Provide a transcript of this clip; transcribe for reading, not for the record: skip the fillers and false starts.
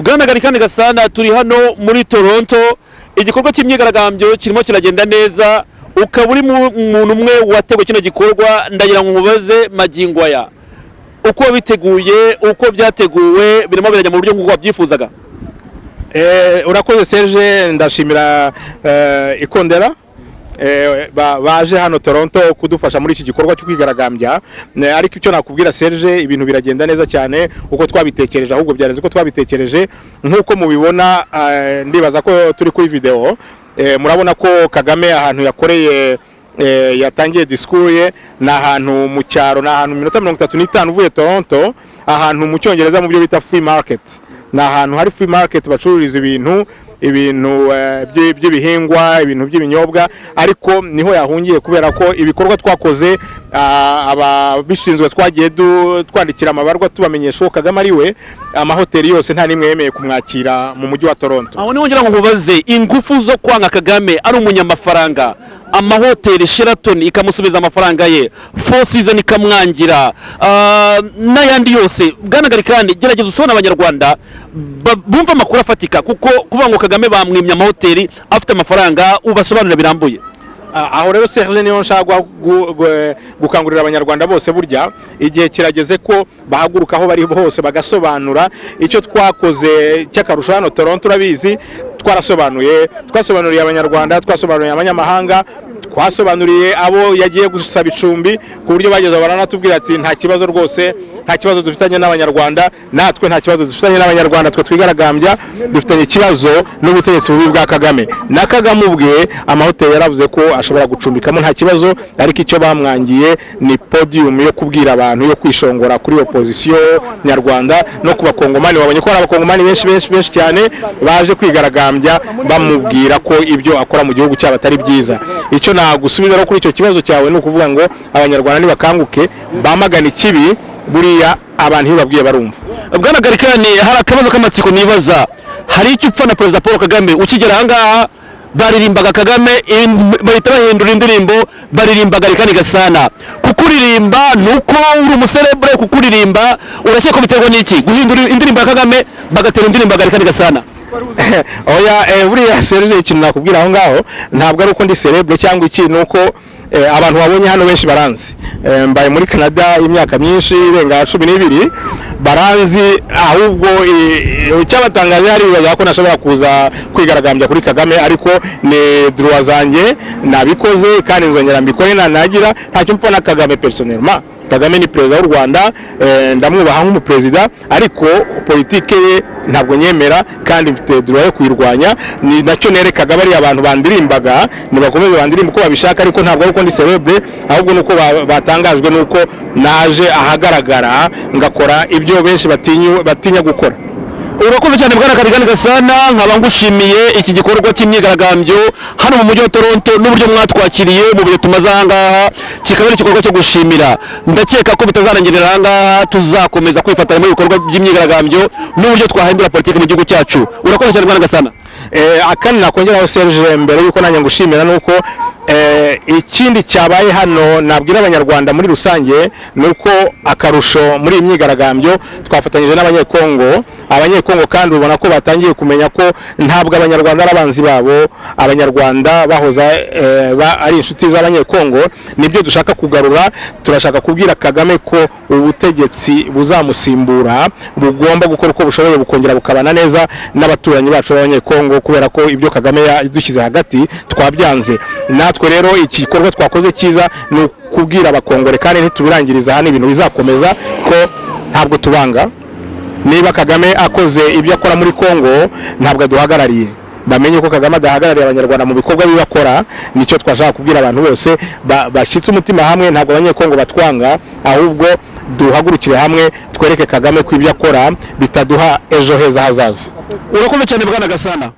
Bwana Garikani Gasana, turi hano muri Toronto, igikorwa cy'imyigaragambyo kirimo kiragenda neza, ukaba uri muntu umwe wateguye kino gikorwa. Ndagira ngo nkubaze, magingo aya uko wabiteguye, uko byateguwe, birimo birajya mu buryo nk'uko wabyifuzaga? Urakoze Serge, ndashimira Ikondera baje hano Toronto kudufasha muri iki gikorwa cyo kwigaragambya. Ariko icyo nakubwira, Serge, ibintu biragenda neza cyane uko twabitekereje, ahubwo byarenze uko twabitekereje. Nk'uko mubibona, ndibaza ko turi kuri video, murabona ko Kagame ahantu yakoreye, yatangiye discours ye, ni ahantu mu cyaro, ni ahantu minota 35 uvuye Toronto, ahantu mu Cyongereza mu byo bita free market. Ni ahantu hari free market, bacururiza ibintu by'ibihingwa, ibintu by'ibinyobwa, ariko niho yahungiye kubera ko ibikorwa twakoze, ababishinzwe twagiye twandikira amabarwa tubamenyesha uwo Kagame ari we. Amahoteli yose nta n'imwe yemeye kumwakira mu mujyi wa Toronto. Aho niho ngira ngo nkubaze, ingufu zo kwanga Kagame ari umunyamafaranga, amahoteli Sheraton ikamusubiza amafaranga ye, Four Seasons ikamwangira, n'ayandi yose. Bwana Garikani, gerageza usobanure Abanyarwanda bumve amakuru afatika, kuko kuvuga ngo Kagame bamwimye amahoteli afite amafaranga, ubasobanurira birambuye. Aho rero, Serge, niyo nshaka gukangurira Abanyarwanda bose. Burya igihe kirageze ko bahaguruka aho bari hose bagasobanura icyo twakoze cy'akarusho hano Toronto. Urabizi, twarasobanuye, twasobanuriye Abanyarwanda, twasobanuriye abanyamahanga, twasobanuriye abo yagiye gusaba icumbi, ku buryo bageze baranatubwira ati: "Nta kibazo rwose, nta kibazo dufitanye n'Abanyarwanda." Natwe nta kibazo dufitanye n'Abanyarwanda. Twe twigaragambya dufitanye ikibazo n'ubutegetsi bubi bwa Kagame. Na Kagame ubwe amahoteli yaravuze ko ashobora gucumbikamo nta kibazo, ariko icyo bamwangiye ni podium yo kubwira abantu, yo kwishongora kuri opposition nyarwanda no ku Bakongomani. Wabonye ko hari Abakongomani benshi benshi benshi cyane baje kwigaragambya, bamubwira ko ibyo akora mu gihugu cyabo atari byiza. Icyo nagusubiza rero kuri icyo kibazo cyawe ni ukuvuga ngo Abanyarwanda nibakanguke, bamagana ikibi. Buriya abantu iyo babwiye barumva. Bwana Garikani, hari akabazo k'amatsiko nibaza: hari icyo upfa na Perezida Paul Kagame? Ukigera ahangaha baririmbaga Kagame, bahita bahindura indirimbo, baririmba Garikani Gasana. Kukuririmba ni uko uri umucelebre? Kukuririmba urakeka ko biterwa n'iki, guhindura indirimbo ya Kagame bagatera indirimbo ya Garikani Gasana? Oya, buriya Serge, ikintu nakubwira aho ngaho ntabwo ari uko ndi celebre cyangwa iki, ni uko abantu babonye hano benshi baranzi. Mbaye muri Canada imyaka myinshi irenga 12, baranzi. Ahubwo icyabatangaje hari bibaza ko nashobora kuza kwigaragambya kuri Kagame, ariko ni droit zanjye, nabikoze kandi nzongera mbikore nanagira. Ntacyo mpfa na Kagame personnellement. Kagame ni perezida w'u Rwanda, ndamwubaha nk'umuperezida, ariko politike ye ntabwo nyemera kandi mfite droit yo kuyirwanya. Ni nacyo nerekaga bariya abantu bandirimbaga, nibakomeze bandirimba uko babishaka, ariko ntabwo ari uko ndi celebre, ahubwo nuko batangajwe nuko naje ahagaragara ngakora ibyo benshi batinya gukora. Urakoze cyane, bwana Karigani Gasana. Nkaba ngushimiye iki gikorwa cy'imyigaragambyo hano mu mujyi wa Toronto n'uburyo mwatwakiriye mu bihe tumaze aha ngaha, kikaba ari igikorwa cyo gushimira. Ndakeka ko bitazarangirira aha ngaha, tuzakomeza kwifatanya mu bikorwa by'imyigaragambyo n'uburyo twahindura politiki mu gihugu cyacu. Urakoze cyane, bwana Gasana. Akandi nakongeraho, Serge, mbere yuko nanjye ngushimira, nuko ikindi cyabaye hano nabwira Abanyarwanda muri rusange ni uko akarusho muri iyi myigaragambyo twafatanyije n'Abanyekongo. Abanyekongo kandi ubona ko batangiye kumenya ko ntabwo Abanyarwanda ari abanzi babo, Abanyarwanda bahoze ari inshuti z'Abanyekongo. Nibyo dushaka kugarura. Turashaka kubwira Kagame ko ubutegetsi buzamusimbura bugomba gukora uko bushoboye bukongera bukabana neza n'abaturanyi bacu b'Abanyekongo, kubera ko ibyo Kagame yadushyize hagati twabyanze. Natwe rero iki gikorwa twakoze cyiza ni ukubwira Abakongore, kandi ntitubirangiriza hano, ibintu bizakomeza, ko ntabwo tubanga. Niba Kagame akoze ibyo akora muri Kongo, ntabwo aduhagarariye. Bamenye ko Kagame adahagarariye Abanyarwanda mu bikorwa bibi akora. Nicyo twashaka kubwira abantu bose bashyitse umutima hamwe. Ntabwo Abanyekongo batwanga, ahubwo duhagurukire hamwe twereke Kagame ko ibyo akora bitaduha ejo heza hazaza. Urakoze cyane, bwana Gasana.